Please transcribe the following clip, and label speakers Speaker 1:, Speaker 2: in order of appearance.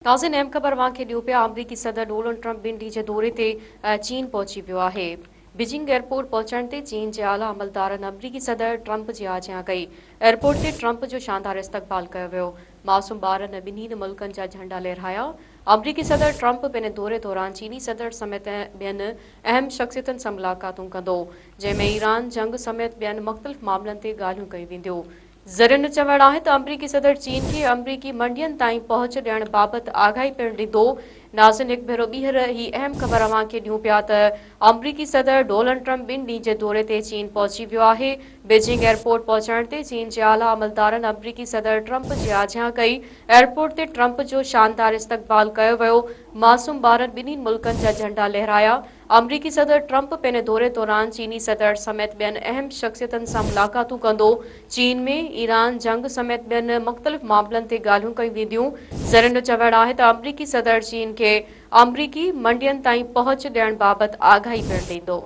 Speaker 1: ناظرين اهم خبر اوهان کي ڏيون پيا آمريڪي صدر ڊونلڊ ٽرمپ ٻن ڏينهن جي دوري تي چين پهچي ويو آهي. بيجنگ ايئرپورٽ پهچڻ تي چين جي اعليٰ عملدارن آمريڪي صدر ٽرمپ جي آجيان ڪئي. ايئرپورٽ تي ٽرمپ جو شاندار استقبال ڪيو ويو. معصوم ٻارن ٻنهين ملڪن جا جهنڊا لهرايا. آمريڪي صدر ٽرمپ پنهنجي دوري دوران چيني صدر سميت ٻين اهم شخصيتن سان ملاقاتون ڪندو جنهن ۾ ايران جنگ سميت ٻين مختلف معاملن تي ڳالهيون ڪيون وينديون. ذريعن جو چوڻ آهي ته آمريڪي صدر چين کي آمريڪي منڊين تائين پهچ ڏيڻ بابت آگاهي پڻ ڏيندو. ناظرين هڪ ڀيرو ٻيهر هي اهم خبر اوهان کي ڏيون پيا ته آمريڪي صدر ڊونلڊ ٽرمپ ٻن ڏينهن جي دوري تي چين پهچي ويو آهي. بيجنگ ايئرپورٽ پهچڻ تي چين جي اعليٰ عملدارن آمريڪي صدر ٽرمپ جي آجيان ڪئي. ايئرپورٽ تي ٽرمپ جو شاندار استقبال ڪيو ويو. معصوم ٻارن ٻنهي ملڪن جا جهنڊا لهرايا. آمريڪي صدر ٽرمپ پنهنجي دوري دوران چيني صدر سميت ٻين اهم شخصيتن سان ملاقاتون ڪندو، چين ۾ ايران جنگ سميت ٻين مختلف معاملن تي ڳالهيون ڪيون وينديون، ذريعن جو چوڻ آهي ته آمريڪي صدر چين کي آمريڪي منڊين تائين پهچ ڏيڻ بابت آگاهي پڻ ڏيندو.